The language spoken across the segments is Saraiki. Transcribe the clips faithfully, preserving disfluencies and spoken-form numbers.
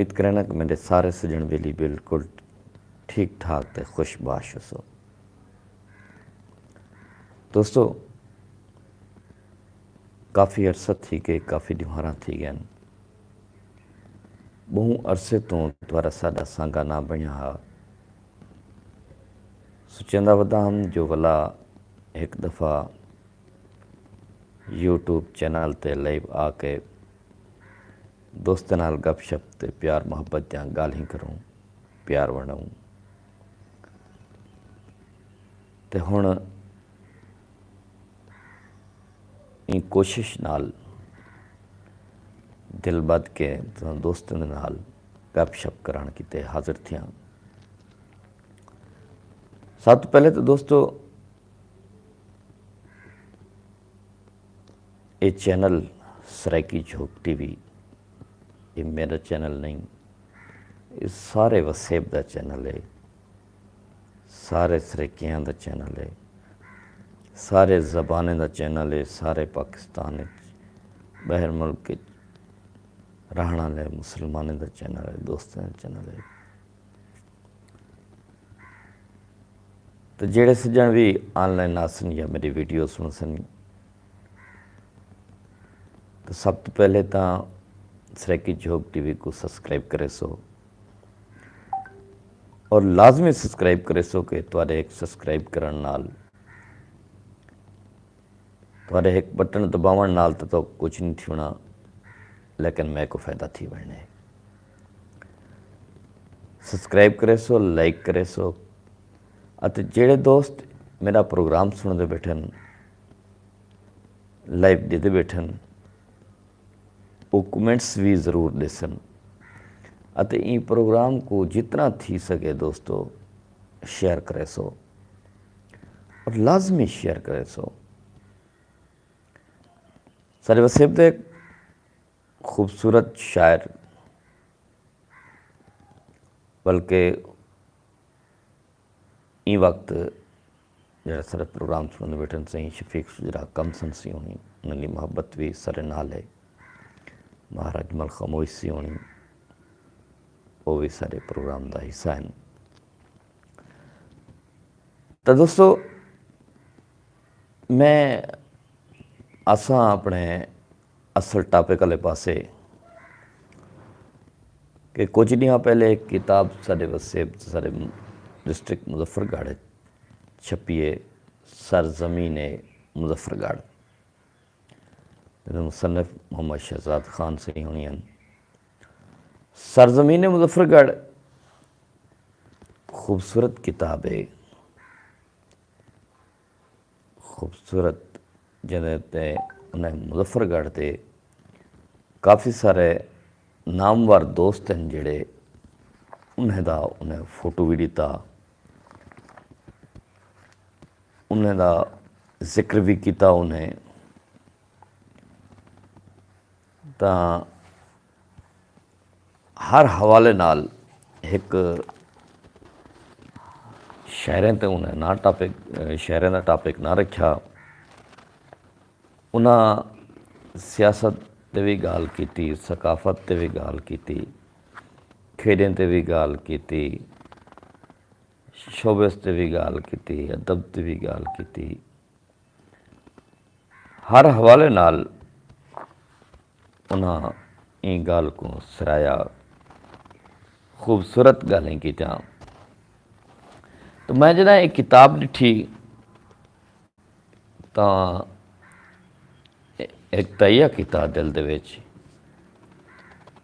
امید کرینا کہ میرے سارے سجن ویلی بالکل ٹھیک ٹھاک تے خوش باش ہسو۔ دوستو، کافی عرصہ تھی گئے، کافی ڈیوہاراں تھی گئن، بہوں عرصے توں تہاڈا ساڈا سانگا نہ بنیا ہا۔ سوچیندا ودا ہم جو ولا ہک دفعہ یوٹیوب چینل تے لائیو آ کے دوستاں نال گپ شپ تے پیار محبت دیاں گالھیں کروں، پیار ونڈاؤں۔ تے ہن ایں کوشش نال دل بدھ کے تساں دوستاں دے نال گپ شپ کرن کیتے حاضر تھیاں۔ سب توں پہلے تو دوستو، a channel Saraiki Jhok T V, a Meera channel نہیں، اے سارے وسیب دا چینل ہے، سارے سرائیکیاں دا چینل ہے، سارے زبانیں دا چینل ہے، سارے پاکستان اچ، باہر ملک اچ رہن والے مسلمانیں دا چینل ہے، دوستاں دا چینل ہے۔ تے جیڑھے سجن وی آن لائن آسن یا میری ویڈیو سنسن، تے سب توں پہلے تاں سرائیکی جھوک ٹی وی کوں سبسکرائب کریسو، اور لازمی سبسکرائب کریسو کہ تہاڈے ہک سبسکرائب کرن نال، تہاڈے ہک بٹن دباون نال تاں تہاکوں کجھ نی تھیونا، لیکن میکوں فائدہ تھی ونجنے۔ سبسکرائب کریسو، لائک کریسو، اتے جیڑھے دوست میرا پروگرام سنڑدے بیٹھن، لائیو ڈیدے بیٹھن، او کمنٹس وی ضرور ڈیسن، اتے ایں پروگرام کوں جتنا تھی سگے دوستو، شیئر کریسو، اور لازمی شیئر کریسو۔ ساڈے وسیب دے خوبصورت شاعر، بلکہ ایں وقت جیڑھا ساڈا پروگرام سنڑدے بیٹھن سئیں شفیق شجرا کم سنسی ہونی، انہاں دی محبت وی ساڈے نال ہے۔ مہاراج ملخا موئسی ہونی، او وی ساڈے پروگرام دا حصہ ہن۔ تاں دوستو، میں اساں اپنے اصل ٹاپک والے پاسے کہ کجھ ڈینہاں پہلے ایک کتاب ساڈے وسیب، ساڈے ڈسٹرکٹ مظفر گڑھ چھپی ہے، سرزمین مظفر گڑھ، مصنف محمد شہزاد خان سئیں ہونی ہن۔ سرزمین مظفر گڑھ خوبصورت کتاب ہے، خوبصورت، جیندے تے انہیں مظفر گڑھ تے کافی سارے نامور دوست ہن جیڑھے انہیں دا انہیں فوٹو وی ڈتا، انہیں دا ذکر وی کیتا انہیں۔ تاں ہر حوالے نال ہک شاعریں تے انہیں نہ ٹاپک، شاعریں دا ٹاپک نہ رکھیا۔ انہاں سیاست تے وی گالھ کیتی، ثقافت تے وی گالھ کیتی، کھیڈیں تے وی گالھ کیتی، شوبز تے وی گالھ کیتی، ادب تے وی گالھ کیتی۔ ہر حوالے نال انہاں ایں گالھ کوں سرایا، خوبصورت گالھیں کیتیاں۔ تو میں جݙاں اے کتاب ݙٹھی تاں ہک تہیہ کیتا دل دے وچ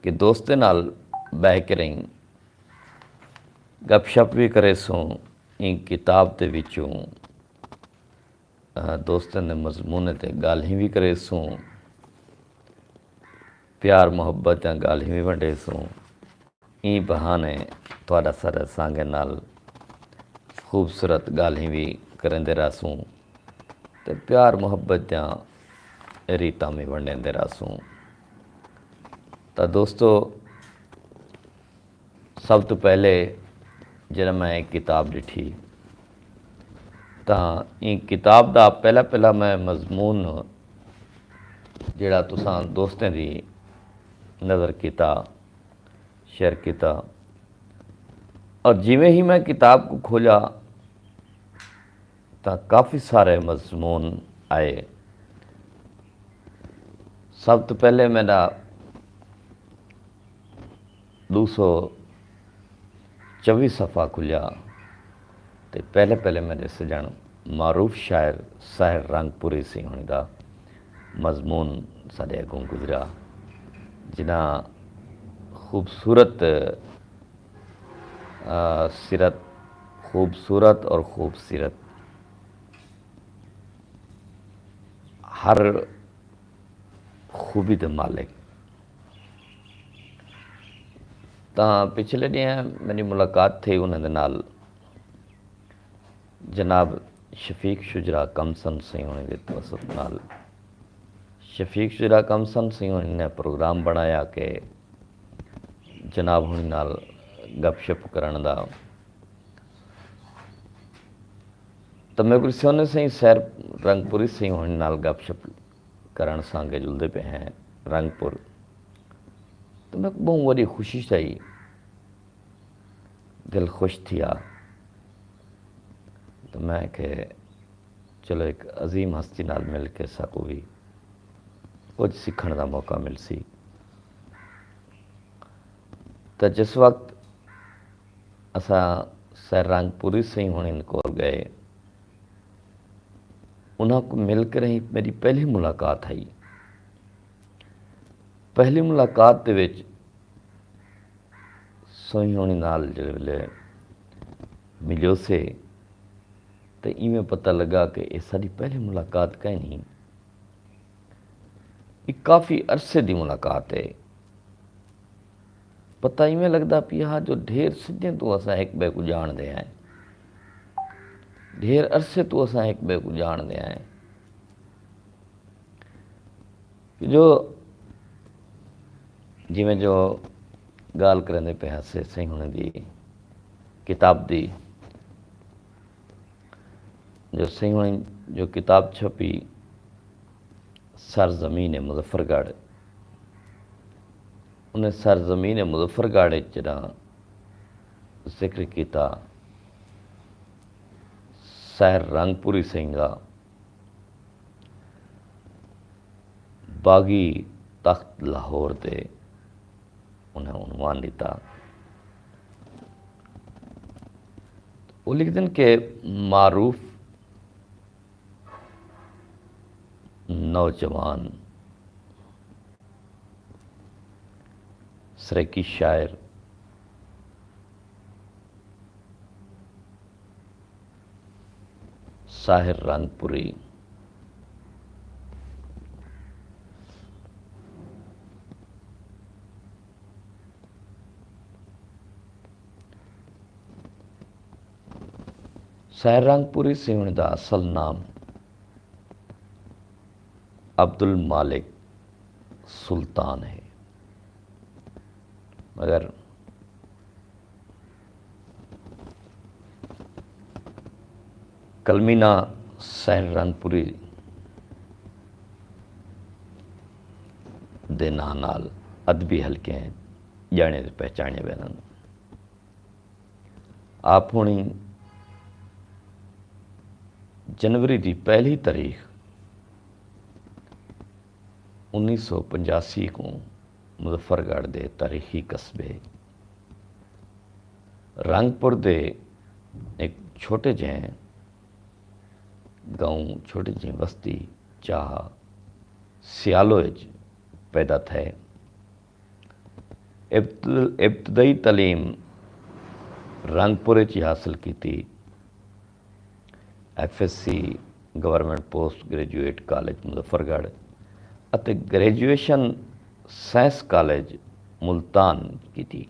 کہ دوستیں نال ٻہہ کریں گپ شپ وی کریسوں، ایں کتاب دے وچوں دوستیں دے مضمون تے ڳالھیں وی کریسوں، پیار محبت دیاں ڳالھیں وی ونڈیسوں۔ ایں بہانے تہاݙا سارے سانگے نال خوبصورت ڳالھیں وی کریندے رہسوں تے پیار محبت دیاں ریتاں وی ونڈیندے رہسوں۔ تاں دوستو، سب توں پہلے جݙاں میں اے کتاب ݙٹھی تاں ایں کتاب دا پہلا پہلا میں مضمون جیڑھا تساں دوستیں دی نظر کیتا، شیئر کیتا۔ اور جیویں ہی میں کتاب کوں کھولیا تاں کافی سارے مضمون آئے۔ سب توں پہلے میݙا ݙو سو چووی صفحہ کھلیا تے پہلے پہلے میݙے سڄݨ معروف شاعر ساحر رنگ پوری سئیں ہوݨی دا مضمون ساݙے اڳوں گزریا، جنہاں خوبصورت آ، سیرت، خوبصورت اور خوبصیرت، ہر خوبی دے مالک۔ تاں پچھلے ݙینہہ میݙی ملاقات تھئی انہاں دے نال، جناب شفیق شجرا کمسن سئیں ہوݨی دے توسط نال۔ شفیق شجرا کمسن سئیں ہوݨی نے پروگرام بݨایا کہ جناب ہوݨی نال گپ شپ کرݨ دا۔ تاں میکوں ݙسیو نے سئیں ساحر رنگ پوری سئیں ہوݨی نال گپ شپ کرݨ سانگے جلدے پئے ہیں رنگ پور۔ تاں میکوں ٻہوں وݙی خوشی تھئی، دل خوش تھیا۔ تاں میں کہ چلو ہک عظیم ہستی نال مل کے ساکوں وی کجھ سکھݨ دا موقع ملسی۔ تاں جس وقت اساں ساحر رنگ پوری سئیں ہوݨی کول ڳئے، انہاں کوں مل کے رہی میݙی پہلی ملاقات ہئی۔ پہلی ملاقات دے وچ سئیں ہوݨی نال جیڑھے ویلے ملیوسے تے ایویں پتہ لڳا کہ اے ساݙی پہلی ملاقات کائنی، اے کافی عرصے دی ملاقات ہے۔ پتہ ایویں لڳدا پیا ہا جو ڈھیر سدھیں توں اساں ہک ٻئے کوں ڄاݨدے ہیں، ڈھیر عرصے توں اساں ہک ٻئے کوں ڄاݨدے ہیں۔ جو جیویں جو ڳالھ کریندے پئے ہاسے سئیں ہوݨی دی کتاب دی، جو سئیں ہوݨی جو کتاب چھپی سرزمین مظفر گڑھ، انہیں سرزمین مظفر گڑھ وچ جݙاں ذکر کیتا ساحر رنگ پوری سئیں دا، باغی تخت لاہور تے انہیں عنوان ݙتا۔ او لکھدن کہ معروف نوجوان سرائیکی شاعر ساحر رنگ پوری۔ ساحر رنگ پوری سئیں دا اصل نام عبدالمالک سلطان ہے، مگر کلمی ناں ساحر رنگ پوری دے ناں نال ادبی حلقیں ڄاݨے تے پہچاݨے ویندن۔ آپ ہوݨی جنوری دی پہلی تاریخ انیس سو پنجاسی کوں مظفر گڑھ دے تاریخی قصبے رنگ پور دے ہک چھوٹے جہیں گاؤں، چھوٹی جہیں وستی چاہ سیالو اچ پیدا تھئے۔ ابت-، ابتدائی تعلیم رنگ پور اچ ہی حاصل کیتی۔ F S C, government post graduate college Muzaffargarh اتے گریجویشن سائنس کالج ملتان کیتی۔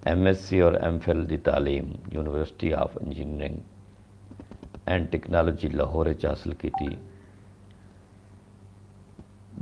ایم ایس سی اور ایم فل دی تعلیم university of engineering and technology Lahore اچ حاصل کیتی۔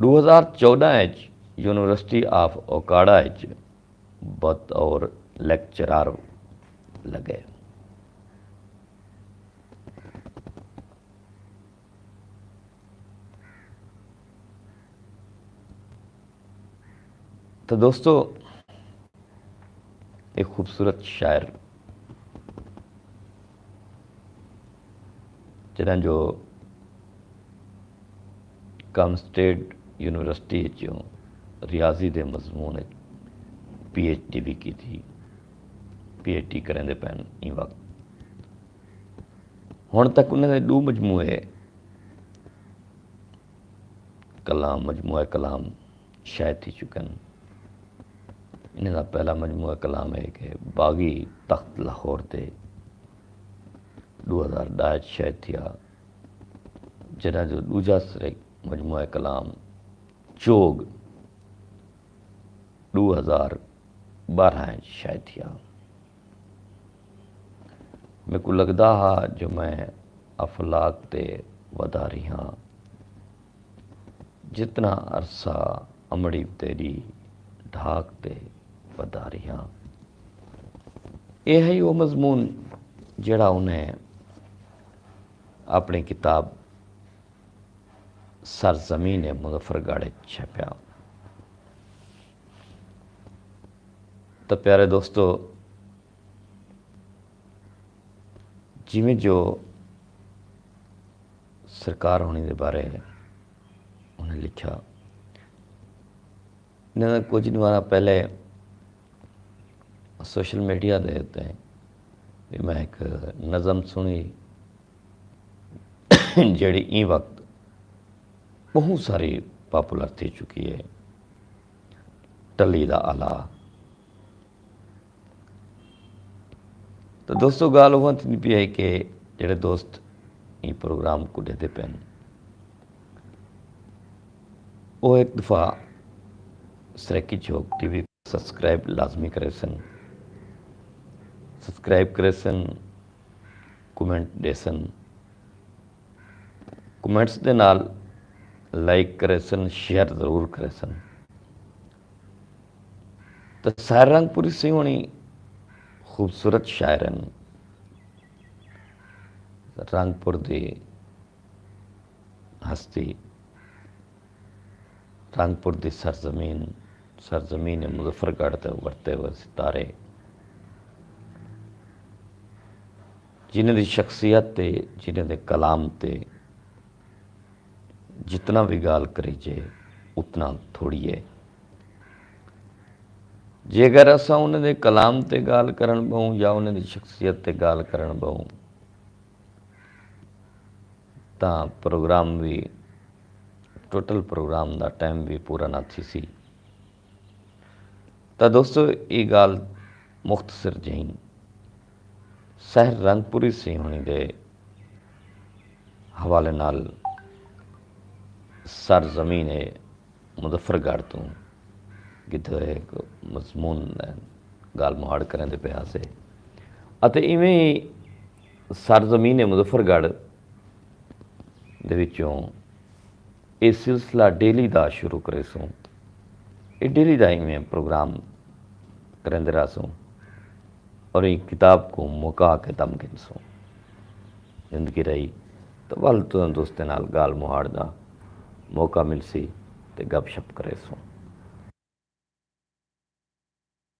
ݙو ہزار چوݙاں اچ یونیورسٹی آف اوکاڑا اچ بطور لیکچرار لڳے۔ تو دوستو، ایک خوبصورت شاعر، جنہاں جو کامسٹیڈ یونیورسٹی وچوں ریاضی دے مضمون وچ پی ایچ ڈی بھی کی تھی، پی ایچ ڈی کریں دے پین ایں وقت۔ ہن تک انہاں دے ݙو مجموعے کلام، مجموعہ کلام شائع تھی چکن۔ انہاں دا پہلا مجموعہ کلام ہے کہ باغی تخت لاہور تے ݙو ہزار ݙاہ وچ شائع تھیا، جݙاں جو ݙوجھا سرے مجموعہ کلام چوگ ݙو ہزار ٻارہاں وچ شائع تھیا۔ میکوں لڳدا ہا جو میں افلاک تے ودھاری ہاں، جتنا عرصہ امڑی تیݙی ڈھاک تے ودھاری ہاں۔ اے ہئی او مضمون جیڑھا انہیں اپݨی کتاب سرزمین مظفر گڑھ وچ چھپیا۔ تاں پیارے دوستو، جیویں جو سرکار ہوݨی دے بارے انہیں لکھیا، انہیں کچھ ݙینہہ پہلے سوشل میڈیا دے اتے بھی میں ایک نظم سنی، جیڑھی ایں وقت بہت ساری پاپولر تھی چکی ہے، ٹلی دا آلہ۔ تو دوستو، گال اوہاں تھیندی پئی ہے کہ جڑے دوست ایں پروگرام کو ڈیدے پین، او ایک دفعہ سریکی چوک ٹی وی سبسکرائب لازمی کرے سن۔ سبسکرائب کرے سن، کمنٹ ڈے سن، کمنٹس دے نال لائک کرے سن، شیئر ضرور کرے سن۔ تے ساحر رنگ پوری سیوݨی خوبصورت شاعر ہن۔ رنگ پور دی ہستی، رنگ پور دی سرزمین، سرزمین مظفر گڑھ تے ابھرتے ہوئے ستارے، جنہیں دی شخصیت تے، جنہیں دے کلام تے جتنا بھی گال کریجے، اتنا تھوڑی ہے۔ جے اگر اساں انہیں دے کلام تے گال کرن بہوں یا انہیں دی شخصیت تے گال کرن بہوں، تاں پروگرام بھی، ٹوٹل پروگرام دا ٹائم بھی پورا نہ تھی سی۔ تاں دوستو، اے گال مختصر جئیں ساحر رنگ پوری سیوݨی دے حوالے نال سرزمین مظفر گڑھ توں کتھے ہک مضمون گال مہاڑ کریں دے پیا سے۔ اتے ایویں سرزمین مظفر گڑھ دے وچوں اے سلسلہ ڈیلی دا شروع کریسوں۔ اے ڈیلی دا ایویں پروگرام کریندے رہسوں اور ایں کتاب کو مکا کے دم گھنسوں۔ زندگی رہی تو ول تساں دوستیں نال گال مہاڑ دا موقع ملسی تے گپ شپ کریسوں۔